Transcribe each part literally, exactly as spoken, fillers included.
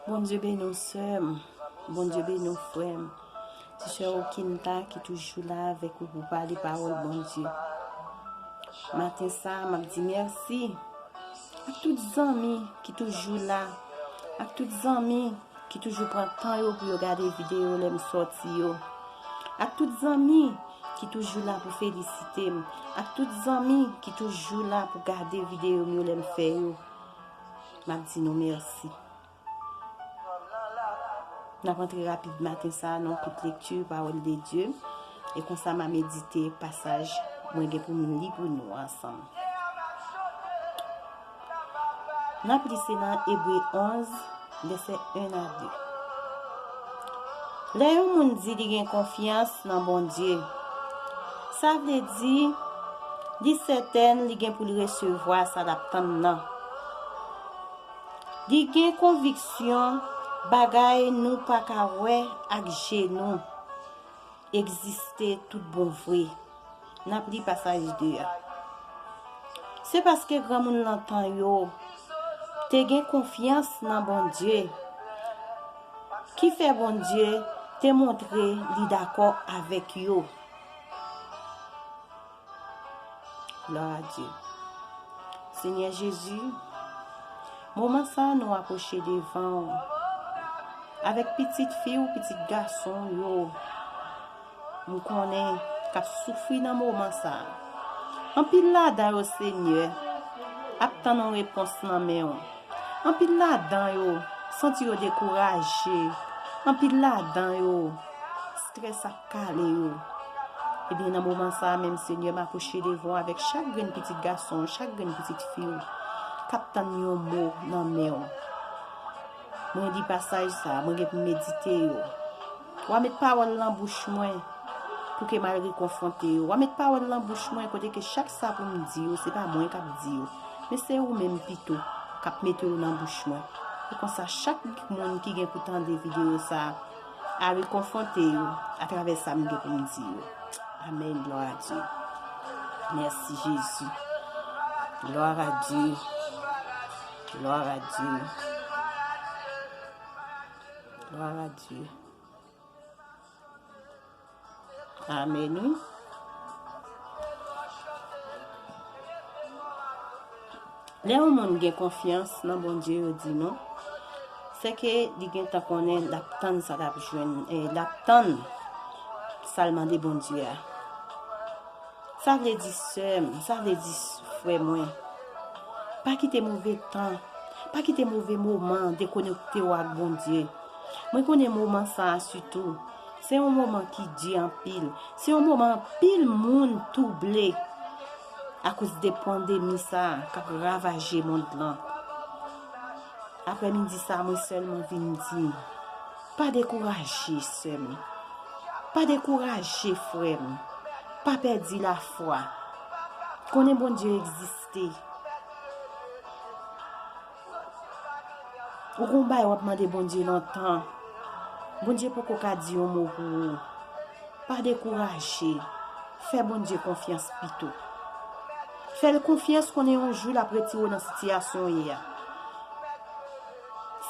Bondye beni w, sè m. Bondye beni w, frè m. Ti sè Okinta ki toujou la avèk ou pou pale pawòl Bondye. Maten sa a, m ap di mèsi ak tout zanmi ki toujou la, ak tout zanmi ki toujou pran tan yo pou yo gade videyo lè m sòti yo, ak tout zanmi ki toujou la pou felisite m, ak tout zanmi ki toujou la pou gade videyo m yo lè m fè yo. M ap di nou mèsi. N ap antre rapid maten sa a nan yon kout lekti pawòl de Dye. E konsa m a medite pasaj mwen gen pou m li pou nou ansanm. N ap li se nan Ebre onz, vèsè en a de. Lè yon moun di li gen konfyans nan Bondye, sa vle di li sètèn li gen pou l resevwa sa l ap tann nan. Li gen konviksyon bagay nou pa ka wè ak je nou egziste tout bon vre. N ap li pasaj de a. Se paske granmoun nan tan yo te gen konfyans nan Bondye, ki fè Bondye te montre li dakò avèk yo. Glwa a Dye. Senyè Jezi, moman sa a nou apwoche devan w avèk pitit fi w, pitit gason w yo, m konnen k ap soufri nan moman sa a. Anpil ladan yo, Senyè, ap tann yon repons nan men w. Anpil ladan yo santi yo dekouraje. Anpil ladan yo, strès ap kale yo. Ebyen, nan moman sa a menm, Senyè, m apwoche devan w avèk chak grenn pitit gason w, chak grenn pitit fi w, k ap tann yon mo nan men w. Mwen li pasaj sa a, mwen gen pou m medite yo. W a met pawòl nan bouch mwen pou ke m al rekonfwonte yo. W a met pawòl nan bouch mwen kote ke chak sa pou m di yo, se pa mwen k ap di yo, men se ou menm pito k ap mete yo nan bouch mwen. E konsa, chak moun ki gen pou tande videyo sa a, a rekonfwonte yo atravè sa m gen pou m di yo. Amèn, glwa a Dye. Mèsi, Jezi. Glwa a Dye. Glwa a Dye. Glwa a Dye. Amèn, wi. Lè yon moun gen konfyans nan Bondye, yo di nou, se ke li gentan konnen l ap tann sa l ap jwenn, eh, l ap tann sa l mande Bondye a. Sa vle di, sè m, sa vle di, frè mwen, pa kite move tan, pa kite move moman dekonekte w ak Bondye. Mwen konnen moman sa a sitou, se yon moman ki di anpil. Se yon moman anpil moun twouble akoz de pandemi sa a k ap ravaje mond lan. Aprè midi sa a, mwen sèlman vin di, pa dekouraje, sè m. Pa dekouraje, frè m. Pa pèdi lafwa. Konnen Bondye egziste. Ou gon bagay w ap mande Bondye lontan. Bondye poko ka di yon mo pou ou. Pa dekouraje. Fè Bondye konfyans pito. Fè l konfyans, konnen yon jou l ap retire w nan sitiyasyon w ye a.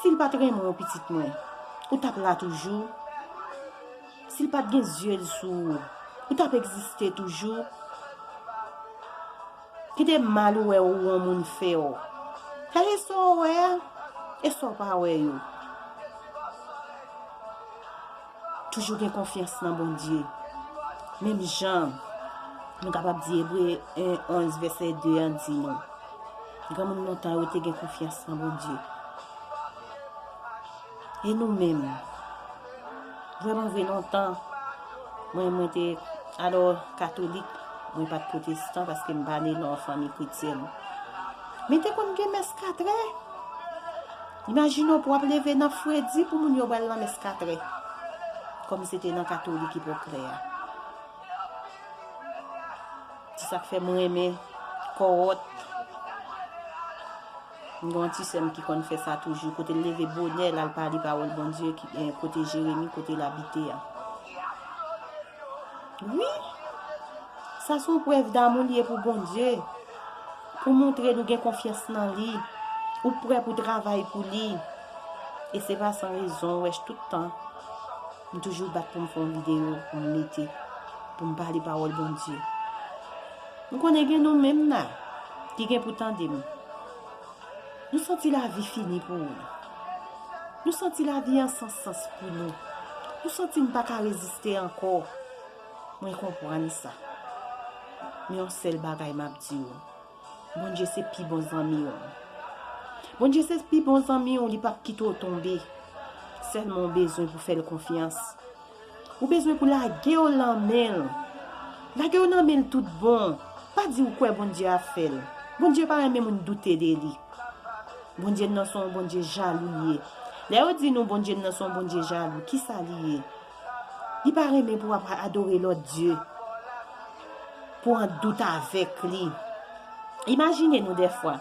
Si l pa t renmen w, pitit mwen, ou t ap la toujou? Si l pa t gen zye l sou ou, ou t ap egziste toujou? Kite mal ou wè ou yon moun fè w. Gade sa w wè a, e sa w pa wè yo. Toujou gen konfyans nan Bondye. Menm jan nou kapab di Ebre en, onz, vèsè de an di nou, granmoun lontan yo te gen konfyans nan Bondye. E nou menm? Vrèman vre, lontan, mwen, mwen te, alò, katolik, mwen pa t pwotestan paske m pa ne nan yon fanmi kretyèn. Men te konn gen mès katrè. Imajine w pou w ap leve nan fredi pou moun yo pral nan mès katrè. Kòm se te nan katolik epòk lè a. Se sa k fè mwen renmen kòwòt. M gen yon ti sè m ki konn fè sa toujou. Kote l leve bonè, l al pale pawòl Bondye ki, eh, kote Jeremi, kote l abite a. Wi, sa se yon prèv damou l ye pou Bondye. Pou montre nou gen konfyans nan li. Ou prè pou travay pou li. E se pa san rezon, ou wè, tout tan, m toujou bat pou m fè yon videyo, pou m mete, pou m pale pawòl Bondye. M konnen gen nou menm la, ki gen pou tande m. Nou santi lavi fini pou nou. Nou santi lavi an san sans pou nou. Nou santi n pa ka reziste ankò. Mwen konprann sa. Men yon sèl bagay m ap di w. Bondye se pi bon zanmi w. Bondye se pi bon zanmi w, li p ap kite w tonbe. Sèlman w bezwen pou fè l konfyans. Ou bezwen pou lage w nan men l. Lage w nan men l tout bon. Pa di ou kwè Bondye ap fè l. Bondye pa renmen moun doute de li. Bondye n nan se yon Bondye jalou li ye. Lè yo di nou Bondye n nan se yon Bondye jalou, kisa li ye? Li pa renmen pou w ap adore lòt dye, pou w an dout avèk li. Imajine nou dèfwa,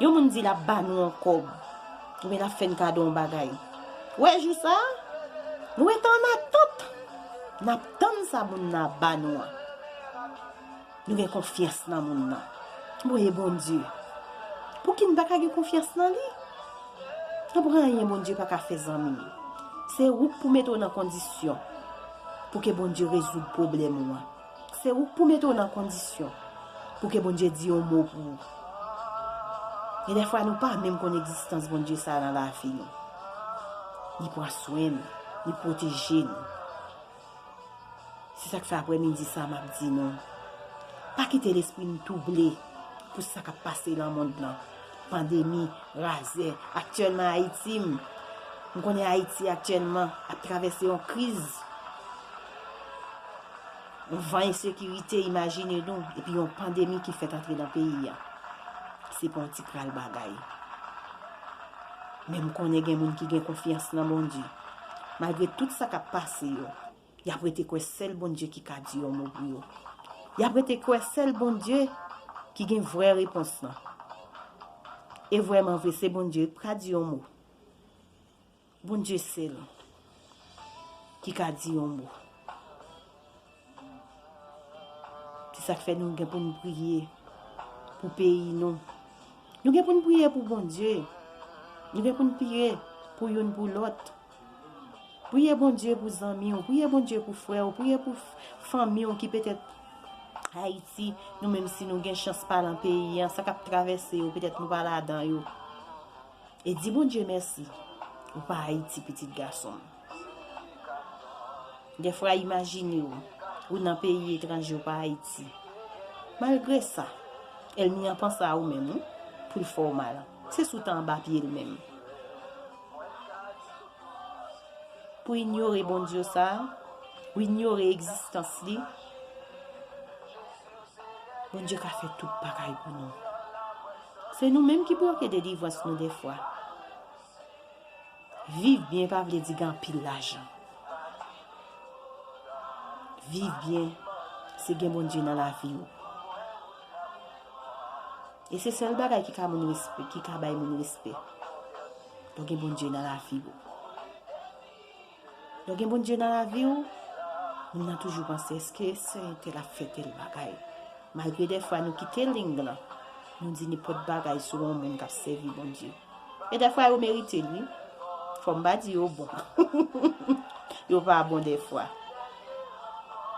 yon moun di l ap ba nou yon kòb, oubyen l ap fè n kado yon bagay. Ou wè jou sa a, nou rete an atant. N ap tann sa moun nan ap ba nou an. Nou gen konfyans nan moun nan. Mwen, e Bondye, pouki n pa ka gen konfyans nan li? Nan pran anyen Bondye pa ka fè, zanmi. Se ou k pou mete w nan kondisyon pou ke Bondye rezoud pwoblèm ou an. Se ou k pou mete w nan kondisyon pou ke Bondye di yon mo pou ou. Gen dèfwa nou pa menm konn egzistans Bondye sa a nan lavi nou. Li pran swen nou, li pwoteje nou. Se sa k fè aprèmidi sa a m ap di nou, pa kite lespri n twouble pou sa k ap pase nan mond lan. Pandemi, razè, aktyèlman Ayiti, m, m konnen Ayiti aktyèlman ap travèse yon kriz. Yon van ensekirite, imajine nou, epi yon pandemi ki fèk antre nan peyi a. Se pa yon ti kral bagay. Men m konnen gen moun ki gen konfyans nan Bondye. Malgre tout sa k ap pase yo, y ap rete kwè sèl Bondye ki ka di yon mo pou yo. Y ap rete kwè sèl Bondye ki gen vrè repons lan. E vrèman vre, se Bondye ki ka di yon mo. Bondye sèl ki ka di yon mo. Se sa k fè nou gen pou n priye pou peyi nou. Nou gen pou n priye pou Bondye. Nou gen pou n priye pou youn pou lòt. Priye Bondye pou zanmi w, priye Bondye pou frè w, priye pou f-, fanmi w ki petèt Ayiti, nou menm si nou gen chans pa nan peyi an, sa k ap travèse yo, petèt nou pa ladan yo. E di Bondye mèsi, ou pa Ayiti, pitit gason m. Dèfwa, imajine w, ou nan peyi etranje, ou pa Ayiti. Malgre sa, ènmi an panse a ou menm, wi, pou l fè w mal. Se sou w t anba pye l menm. Pou inyore Bondye sa a, ou inyore egzistans li. Bondye ka fè tout bagay pou nou. Se nou menm ki bloke delivrans nou dèfwa. Viv byen pa vle di gen anpil lajan. Viv byen, se gen Bondye nan lavi w. E se sèl bagay ki ka moun respè, ki ka bay moun respè. Lè w gen Bondye nan lavi w. Lè w gen Bondye nan lavi w, moun nan toujou panse, èske sè entèl ap fè tèl bagay? Malgre dèfwa nou kite liy lan, nou di nenpòt bagay sou yon moun k ap sèvi Bondye. E dèfwa yo merite l, wi. Fò m pa di yo bon. Yo pa bon dèfwa.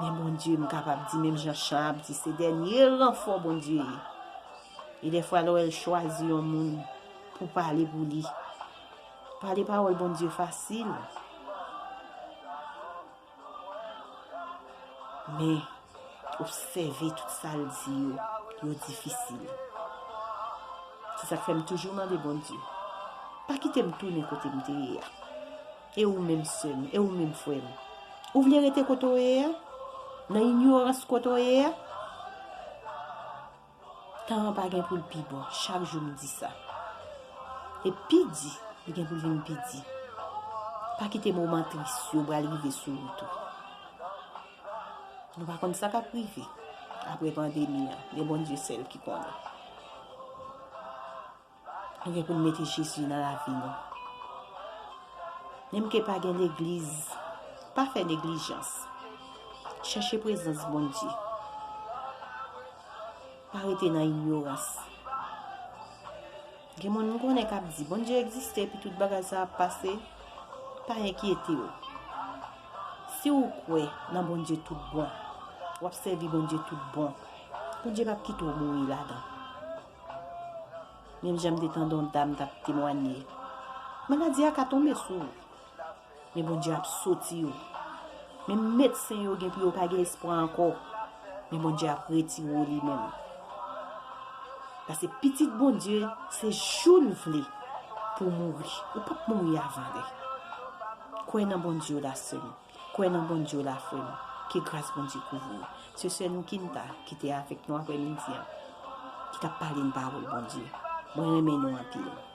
Men Bondye, m kapab di, menm jan chan ap di, se dènye ranfò Bondye ye. E dèfwa, lè w wè l chwazi yon moun pou pale pou li, pale pawòl Bondye fasil. Men, obsève tout sa l di yo, yo difisil. Se sa k fè m toujou mande Bondye, pa kite m tounen kote m te ye a. E ou menm sè m, e ou menm frè m, ou vle rete kote w ye a? Nan inyorans kote w ye a? Tan an pa gen pou l pi bon, chak jou m di sa. E pi di, li gen pou l vin pi di. Pa kite moman tris yo pral rive sou ou tou. Nou pa konn sa k ap rive apre pandemi an, men Bondye sèl ki konnen. Nou gen pou n mete Jezi nan lavi nou. Menm ke pa gen legliz, pa fè neglijans. Chèche prezans Bondye. Pa rete nan inyorans. Gen moun m konnen k ap di, Bondye egziste epi tout bagay sa ap pase. Pa enkyete w. Si w kwè nan Bondye tout bon, w ap sèvi Bondye tout bon, Bondye p ap kite w mouri ladan. Menm jan m te tande yon dam t ap temwanye, maladi a ka tonbe sou ou. Men Bondye ap soti w. Menm medsen yo gen pou yo pa gen espwa ankò. Men Bondye ap retire w li menm. Paske pitit Bondye, se jou l vle pou w mouri. Ou p ap mouri avan lè. Kwè nan Bondye w la, sè m. Kwè nan Bondye w la, frè m. Ke gras Bondye kouvri w. Se sè nou Kinta ki te avèk nou aprè midi an, ki t ap pale n pawòl Bondye. Mwen renmen nou anpil.